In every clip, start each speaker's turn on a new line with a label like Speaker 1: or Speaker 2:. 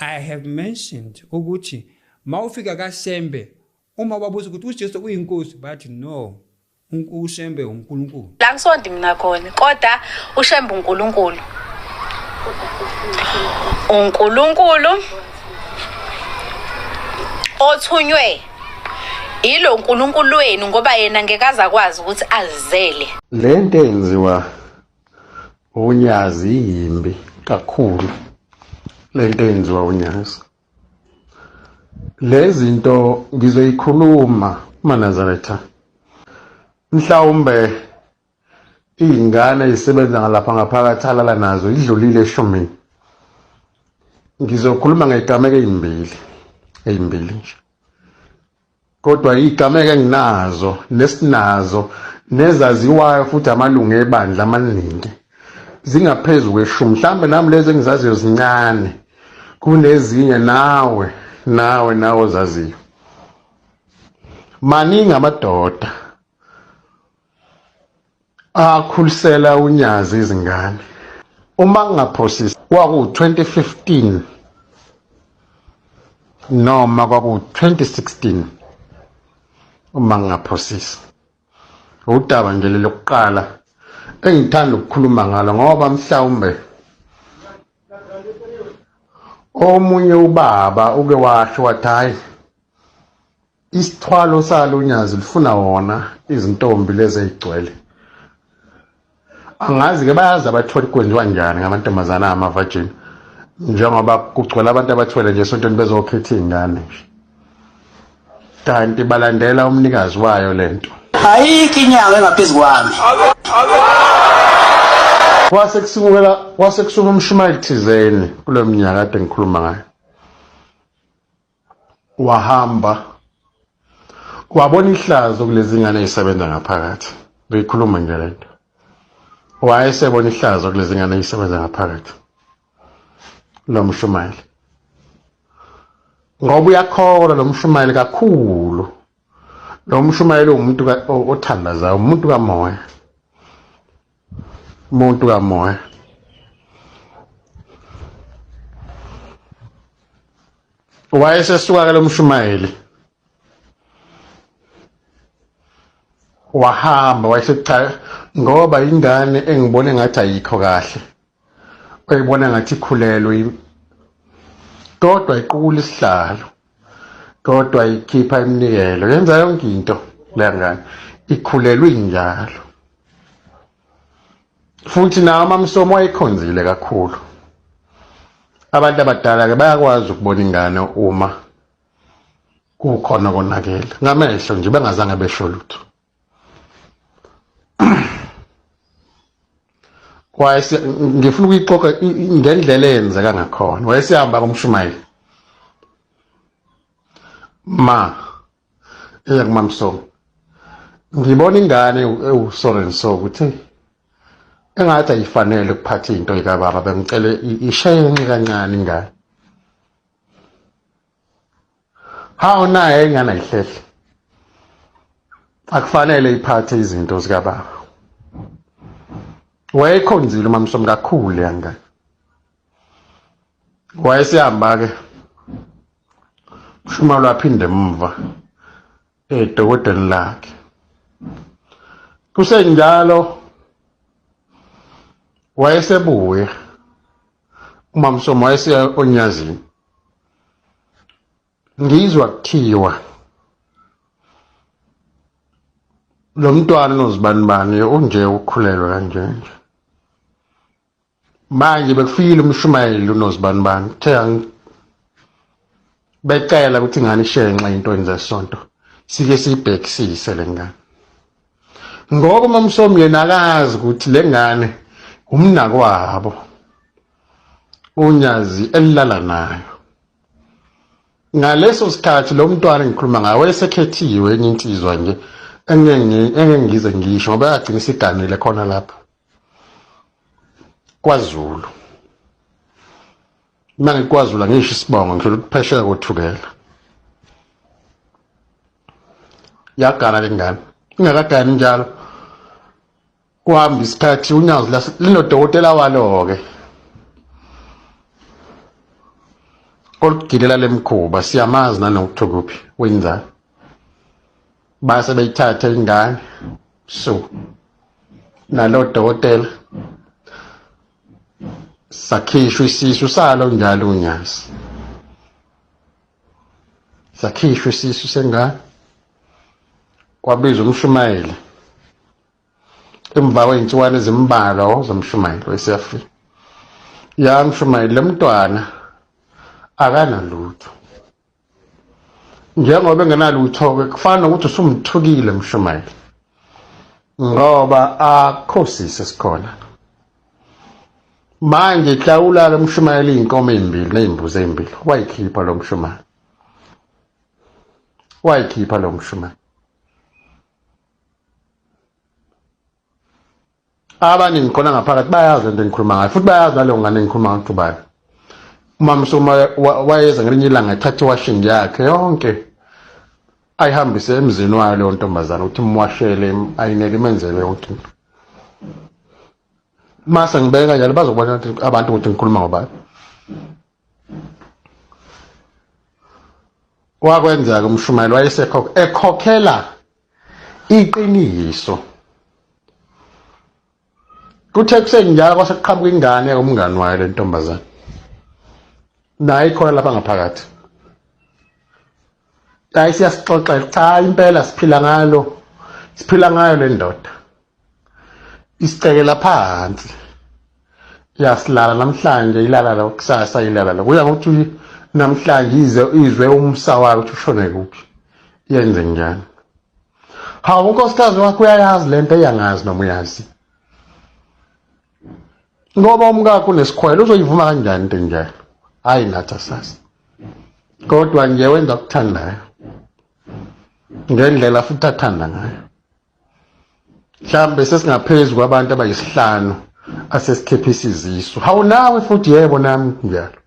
Speaker 1: I have mentioned ukuthi mawufika kaShembe uma babuza ukuthi uJesu uyinkosi bathi no uShembe uNkulunkulu.
Speaker 2: La ngisondi mina khona kodwa uShembe uNkulunkulu. uNkulunkulu othunywe ilo nkulunkulu wenu ngoba yena ngeke aze akwazi ukuthi azizele.
Speaker 3: Lento eyenziwa unyazi yimbi kakhulu lento eyenziwa unyazi. Lezi zinto ngizoyikhuluma maNazaretha. Mhlawumbe iy'ngane ezisebenza ngalapha ngaphakathi alala nazo idlulile eshumini. Ngizokhuluma ngey'gameko ey'mbili, ey'mbili nje. Kodwa iy'gameko enginazo nesinazo nezaziwayo futhi amalungu ebandla amaningi zingaphezu kweshumi. Mhlawumbe nami lezi engizaziyo zincane kunezinye nawe nawe nawe ozaziyo. Maningi amadoda akhulisela unyazi izingane. Uma ngingaphosisi kwaku-2015 noma kwaku-2016 uma ngingaphosisi. Udaba nje lokuqala engithanda ukukhuluma ngalo ngoba mhlawumbe omunye ubaba uke washo wathi hhayi Isithwalo salo unyazi lufuna wona izintombi lezi ey'gcwele. Angazi-ke bayazi abathwele kwenziwa njani ngamantombazane amavajini njengoba kugcwele abantu abathwele nje esontweni bezokhetha iy'ngane nje kanti balandela umnikazi wayo le nto.
Speaker 4: Ayikho inyanga engaphezu kwami.
Speaker 3: Kwase kusukela kwase kusuka umshumayeli thizeni kulo mnyaka kade ngikhuluma ngayo. Wahamba wabona ihlazo kulezi ngane ezisebenza ngaphakathi. Ngiyikhuluma nje lento. Wayesebona ihlazo kulezi ngane ezisebenza ngaphakathi. Lo mshumayeli. Ngoba uyakholwa lo mshumayeli kakhulu. Lo mshumayeli umuntu othandazayo, umuntu kamoya. Umuntu kamoya. Wayesesuka ke lo mshumayeli wahamba wayesethi ngoba ingane engibone ngathi ayikho kahle oyibona ngathi ikhulelwe kodwa iqukula isihlalo kodwa ikhipha iminikelo yenza yonke into leya ngane ikhulelwe injalo futhi nawo amamsomo wayekhonzile kakhulu abantu abadala-ke bayakwazi ukubona ingane uma kukhona konakele ngamehlo nje bengazange besho lutho wayese ngifuna ukuyixoxa ngendlela eyenzeka ngakhona wayesehamba kumshumayeli ma eya kumamsomo ngibona ingane ewu-so and so ukuthi engathi ayifanele ukuphatha into ikababa bengicele ishaye kancane ingane Hawu naye ingane ayihlehle. Akufanele iphathe izinto zikababa. Wayekhonzile uMamsomi kakhulu yangane. Wayesehamba ke. Ushumalo waphinde emva edokodweni lakhe. Kusenjalo wayesebuya uMamsomi wayeseya onyazini. Ngizwa kuthiwa lo mntwana unozibanibani unje ukhulelwe kanje nje. Manje bekufikile umshumayeli unozibanibani kuthe becela ukuthi ingane ishenxe ey'ntweni zesonto sike siyibhekisise le ngane. Ngoba uMamsomi yena akazi ukuthi le ngane umnakwabo unyazi elilala nayo. Ngaleso sikhathi lo mntwana engikhuluma ngaye wayesekhethiwe enye insizwa nje engeke ngize ngisho ngoba yagcina isiganile khona lapho kwaZulu. Uma ngikwaZulu angisho isibongo ngisho ukuphesheya koThukela. Yagana le ngane. Ingakagani njalo kuhamba isikhathi unyazi linodokotela walo-ke. Olugilela lemkhuba siyamazi nanokuthi kuphi wenzani. Base beyithatha ingane so nalo dokotela sakhishwa isisu salo njalo unyazi. Sakhishwa isisu sengane kwabizwa umshumayeli emva kwey'nsukwana ezimbalwa wazomshumayeli wesiyafika ya mshumayeli lo mntwana akanalutho njengoba engenalutho-ke kufana nokuthi usumthukile mshumayeli ngoba akho sisi esikhona manje hlawula-ke mshumayeli iy'nkomo ey'mbili ney'mbuzi ey'mbili wayikhipha lo mshumayeli wayikhipha lo mshumayeli Abaningi khona ngaphakathi bayazi lento engikhuluma ngayo futhi bayazi naleyo ngane engikhuluma ngayo ukuthi ubani. Umama Suma wayeza ngelinye ilanga ethatha iwashing yakhe yonke ayihambise emzini wayo leyo ntombazane ukuthi imwashele ayineke imenzele yonke into. Mase ngibeka kanjalo bazobona abantu ukuthi ngikhuluma ngobani. Wakwenzeka umshumayeli wayesekho ekhokhela iqiniso. Kuthe kusenjalo kwase kuqhamuka ingane yomngani wayo le ntombazane. Naye ikhona lapha ngaphakathi. Hayi siyasixoxela cha impela siphila ngalo. Siphila ngayo le ndoda. Isicekela phansi. Yasilala namhlanje ilala la kusasa ilala la. Kuya ngokuthi namhlanje ize izwe umsa wayo ukuthi ushone kuphi. Yenze njani? Hawu unkosikazi wakho uyayazi lento eyangazi noma uyazi. Ngoba umkakho unesikhwele uzoyivuma kanjani into enjalo? Hayi nathi asazi. Kodwa nje wenza okuthandayo. Ngendlela futhi athanda ngayo. Mhlawumbe sesingaphezu kwabantu abayisihlanu asesikhiphisa izisu. Hawu nawe futhi yebo nami njalo.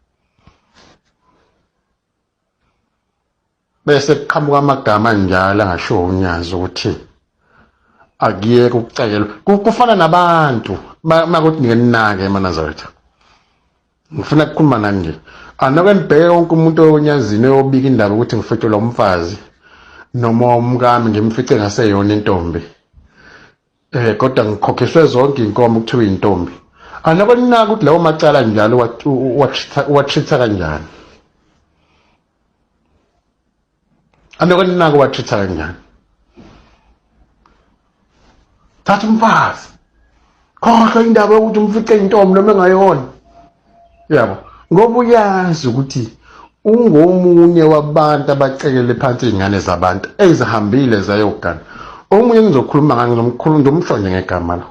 Speaker 3: Bese kuqhamuka amagama anjalo angashiwo unyazi ukuthi akuyeke ukucekelwa. Kufana nabantu makuthi nginake emaNazaretha. Ngifuna ukukhuluma nani nje. Anoke nibheke wonke umuntu onyazini oyobika indaba ukuthi ngificelwa umfazi noma umkami ngimfice ngaseyona intombi. Eh kodwa ngikhokhiswe zonke inkomo kuthiwa intombi. Anoke ninaka ukuthi lawo macala njalo watreat kanjani. Anoke ninaka watreat kanjani. Thatha umfazi. Khohlwa indaba yokuthi umfice intombi noma engayona. Yabo. Ngoba uyazi ukuthi ungomunye wabantu abacekele phansi izingane zabantu ezihambile zayogana. Omunye ngizokhuluma ngaye ngizomkhuluma ngizomsho nje ngegama la.